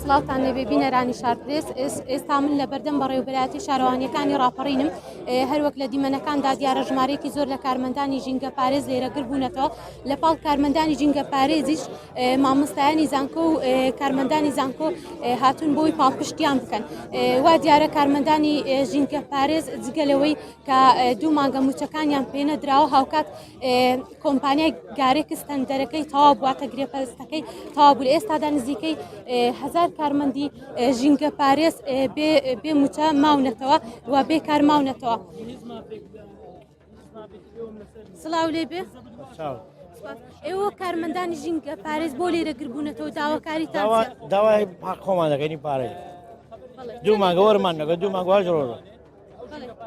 سڵاوتان لێبێ بینەرانی شارپرێس ئێستا من لە بەردەم بەڕێوبەرایەتی شارەوانیەکانی ڕاپەڕینم هەروەک لە دیمەنەکاندا دیارە ژمارەیەکی زۆر لە کارمەندانی ژینگە پارێز لێرە گربوونەتەوە لە پاڵ کارمەندانی ژینگە پارێزیش مامۆستایانی زانکۆ و کارمەندانی زانکۆ هاتوون بۆی پاڵپشتیان بکەن وا دیارە کارمەندانی ژینگە پارێز جگە لەوەی کە دوو مانگە موچەکانیان پێنەدراوە هاوکات کۆمپانیای گارێکس تەندەرەکەی تەواو بوواتە گرێپەستەکەی تەواو بوو لە ئێستادا نزیکەی هەزار کارمەندی ژینگە پارێز بێ موچە ماونەتەوە و بێ کار ماونەتەوە. سڵاو لێ بێ ئێوە کارمەندانی ژینگە پارێز بۆ لێرە گربوونەتەوە داواکاری داوای پاک خۆمان دەکەنی پارەی دوو مانگە وەرمان نەکە دوو مانگە هەشت ڕۆژە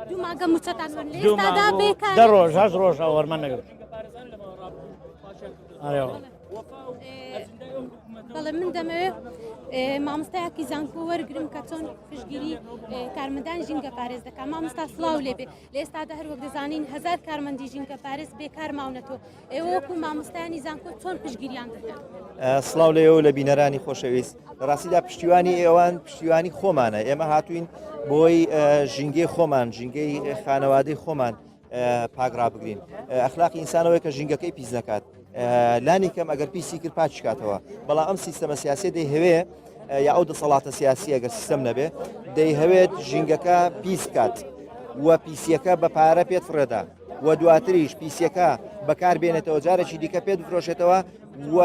دوو مانگە موچەتان وەر لە ئێستادا بێکار دە ڕۆژ هەشت ڕۆژ وەرمان نەگرت بەڵێ من دەمەوێت مامۆستایەکی زانکۆ وەرگرم کە چۆن پشگیری کارمەندان ژینگە پارێز دەکات مامۆستا سڵاو لێبێ لە ئێستادا هەروەک دەزانین هەزار کارمەندی ژینگە پارێز بێکار ماونەتەوە ئێوە وەکو مامۆستایانی زانکۆ چۆن پشتگیریان دەکەن؟ سڵاو لە ئێوە لە بینەرانی خۆشەویست لە ڕاستیدا پشتیوانی ئێوان پشتیوانی خۆمانە ئێمە هاتوین بۆی ژینگەی خۆمان ژینگەی خانەوادەی خۆمان پاک ڕابگرین ئەخلاقی ئینسانەوەی کە ژینگەکەی پیس نەکات لانی کەم ئەگەر پیسی کرد پاکی کاتەوە بەڵام ئەم سیستەمە سیاسی دەیهەوێ یا ئەو دەسەڵاتە سیاسیە گەر سیستەم نەبێ دەیهەوێت ژینگەکە پیس بکات و پیسیەکە بە پارە پێت فڕێدا و دواتریش پیسیەکە بەکار بێنێتەوە جارێکی دیکە پێت بفرۆشێتەوە و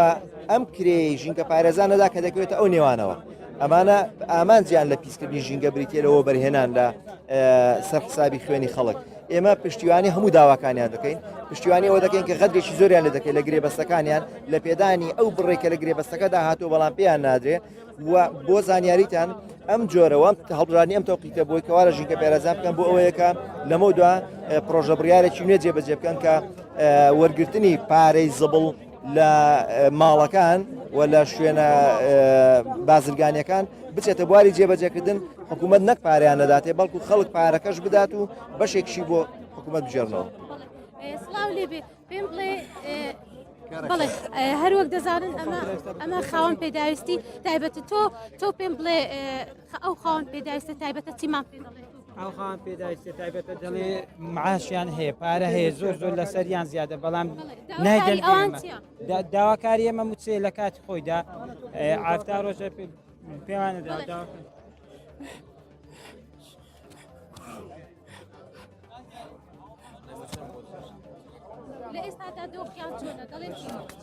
ئەم کرێی ژینگە پارێزانەدا کە دەکەوێتە ئەو نێوانەوە ئەمانە ئامانجیان لە پیسکردنی ژینگە بریتە لەوە بەرهێنان لە سەر حسابی خوێنی خەڵک ئێمە پشتیوانی هەموو داواکانیان دەکەین پشتیوانی ئەوە دەکەین کە غەدرێکی زۆریان لە دەکەین لە گرێبەستەکانیان لە پێدانی ئەو بڕێک کە لە گرێبەستەکەدا هاتووە بەڵام پێیان نادرێ و بۆ زانیاریتان ئەم جۆرەوە هەڵبژاردنی ئەم تەوقیتە بۆی کەوا لە ژینگە پێرەزان بکەن بۆ ئەوەیە کە لەمە دوا پرۆژە بڕیارێکی نوێ جێبەجێ بکەن کە وەرگرتنی پارەی زبڵ لە ماڵەکان و لە شوێنە بازرگانیەکان بچێتە بواری جێبەجێکردن حکوومەت نەک پاریان نەداتێ بەڵکو خەڵک پارەکەش بدات و بەشێکشی بۆ حکوومەت بژێرنەوە. سڵاو لێبێ پێم بڵێ بەڵێ هەروەک دەزانن ئەمە ئەمە خاوەن پێداویستی تایبەتە تۆ تۆ پێم بڵێ ئەو خاوەن پێداویستە تایبەتە چیمان پێ دەڵێت ئەو خاوەن پێداویستە تایبەتە دەڵێ معاشیان هەیە پارە هەیە زۆر زۆر لەسەریان زیادە بەڵام نایدەن ئەوان داواکاری ئێمە موچەیە لە کاتی خۆیدا ئافتا ڕۆژە پێوانە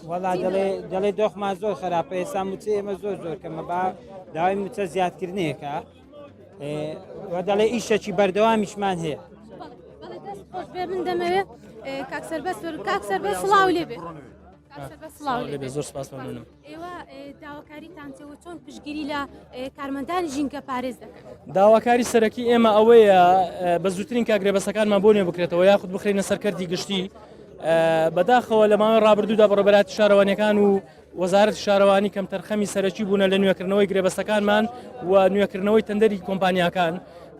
وەڵا دەڵێ دەڵێ دۆخمان زۆر خراپە ئێستا موچە ئێمە زۆر زۆر کەمە با داوای موچە زیادکردنێکە و دەڵێ ئیشەکی بەردەوامیشمان هەیە من دەمەوێت کاک سەربەست کاک سەربەست سڵاو لێ بێ سڵاو لێ بێ زۆر سپاس مەمنونم ئێوە داواکاریتان چیە و چۆن پشتگیری لە کارمەندانی ژینگە پارێز دەکەن؟ داواکاری سەرەکی ئێمە ئەوەیە بە زووترین کات گرێبەستەکانمان بۆ نوێ بکرێتەوە یاخود بخرێنە سەر کەرتی گشتی بەداخەوە لە ماوەی ڕابردوودا بەڕێوەبەرایەتی شارەوانیەکان و وەزارەتی شارەوانی کەمتەرخەمی سەرەکی بوونە لە نوێکردنەوەی گرێبەستەکانمان و نوێکردنەوەی تەندەری کۆمپانیاکان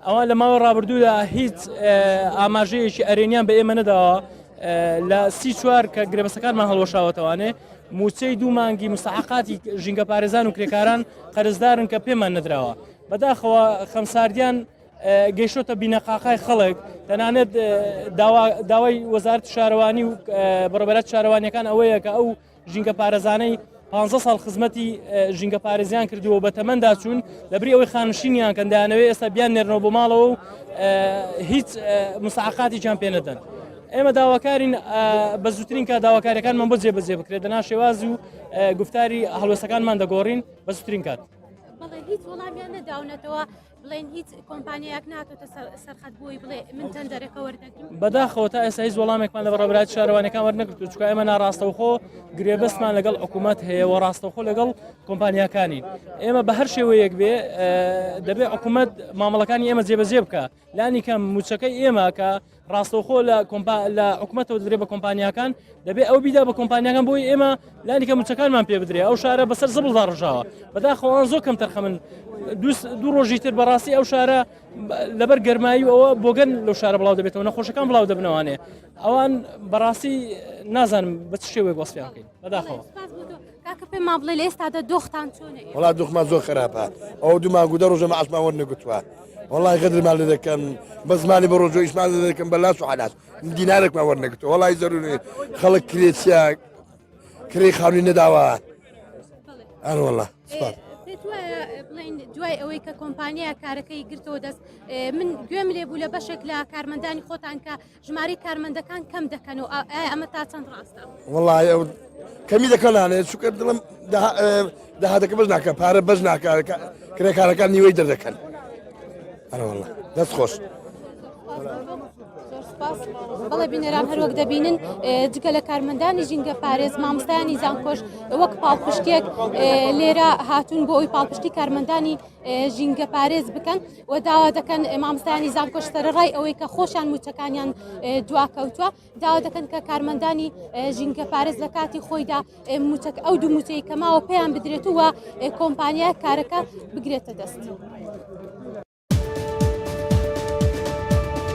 ئەوان لە ماوەی ڕابردوودا هیچ ئاماژەیەکی ئەرێنیان بە ئێمە نەداوە لە 34 کە گرێبەستەکانمان هەڵوەشاوەتەوانێ مووچەی دوو مانگی مستحقاتی ژینگەپارێزان و کرێکاران قەرزدارن کە پێمان نەدراوە بەداخەوە خەمساردیان گەیشتۆتە بینەقاقای خەڵک تەنانەت داوای وەزارەت شارەوانی و بەڕێوەبەرایەتی شارەوانیەکان ئەوەیە کە ئەو ژینگە پارێزانەی 15 ساڵ خزمەتی ژینگە پارێزیان کردووە بە تەمەندا چوون لەبری ئەوەی خانشینیان کەن دەیانەوێت ئێستا بیان نێرنەوە بۆ ماڵەوە و هیچ مستحقاتێکیان پێ نەدەن. ئێمە داواکارین بە زووترین کات داواکاریەکانمان بۆ جێبەجێ بکرێت دەنا شێواز و گفتاری هەڵوێستەکانمان دەگۆڕین بە زووترین کات. بەڵێ هیچ وەڵامیان نەداونەتەوە بڵێن هیچ کۆمپانیایەک ناتۆتە سەرخەت بۆی بڵێ من تەندەرەکە وەردەگرم بەداخەوە تا ئێستا هیچ وەڵامێکمان لە بەڕێوەبەرایەتی شارەوانیەکان وەرنەگرتووە چونکە ئێمە ناڕاستەوخۆ گرێبەستمان لەگەڵ حکوومەت هەیە و ڕاستەوخۆ لەگەڵ کۆمپانیاکانین ئێمە بە هەر شێوەیەک بێ دەبێ حکوومەت مامەڵەکانی ئێمە جێبەجێ بکە لانی کەم موچەکەی ئێمە کە ڕاستەوخۆ لە کۆمپا لە حکومەتەوە دەدرێت بە کۆمپانیاکان دەبێ ئەو بیدا بە کۆمپانیاکان بۆی ئێمە لانی کەم موچەکانمان پێ بدرێ ئەو شارە بەسەر زبڵدا ڕژاوە بەداخەوە ئەوان زۆر کەم تەرخەمن دوو ڕۆژی تر بەڕاستی ئەو شارە لەبەر گەرمایی ئەوە بۆگەن لەو شارە بڵاو دەبێتەوە نەخۆشەکان بڵاو دەبنەوانێ ئەوان بەڕاستی نازانم بە چ شێوەیەک وەسفیان بکەین بەداخەوە کاکە. کاکە پێمان بڵێ لە ئێستادا دۆختان چۆنە؟ وەڵا دۆخمان زۆر خراپە ئەوە دوو مانگ و دە ڕۆژە مەعاشمان وەرنەگرتووە وەڵای غەدرمان لێ دەکەن بە زمانی بە ڕۆژۆ ئیشمان لێ دەکەن بە لاس و عەلاس دینارێکمان وەرنەگرتووە وەڵای زەروری خەڵک کرێچیە کرێی خانووی نەداوە ئەر وەڵا سپاس. پێت وایە بڵێین دوای ئەوەی کە کۆمپانیا کارەکەی گرتەوە دەست من گوێم لێ بوو لە بەشێک لە کارمەندانی خۆتان کە ژمارەی کارمەندەکان کەم دەکەن و ئایا ئەمە تا چەند ڕاستە؟ وەڵای ئەو کەمی دەکەنانێ چونکە دڵم داهاتەکە بەش ناکە پارە بەش ناکە کرێکارەکان نیوەی دەردەکەن ئەرەوەڵا دەست خۆش. بەڵێ بینەران هەروەک دەبینن جگە لە کارمەندانی ژینگە پارێز مامۆستایانی زانکۆش وەک پاڵپشتێک لێرە هاتوون بۆ ئەوی پاڵپشتی کارمەندانی ژینگە پارێز بکەن و داوا دەکەن مامۆستایانی زانکۆش سەرەڕای ئەوەی کە خۆشیان موچەکانیان دواکەوتووە داوا دەکەن کە کارمەندانی ژینگە پارێز لە کاتی خۆیدا موچەک ئەو دوو موچەی کە ماوە پێیان بدرێت و کۆمپانیا کارەکە بگرێتە دەست.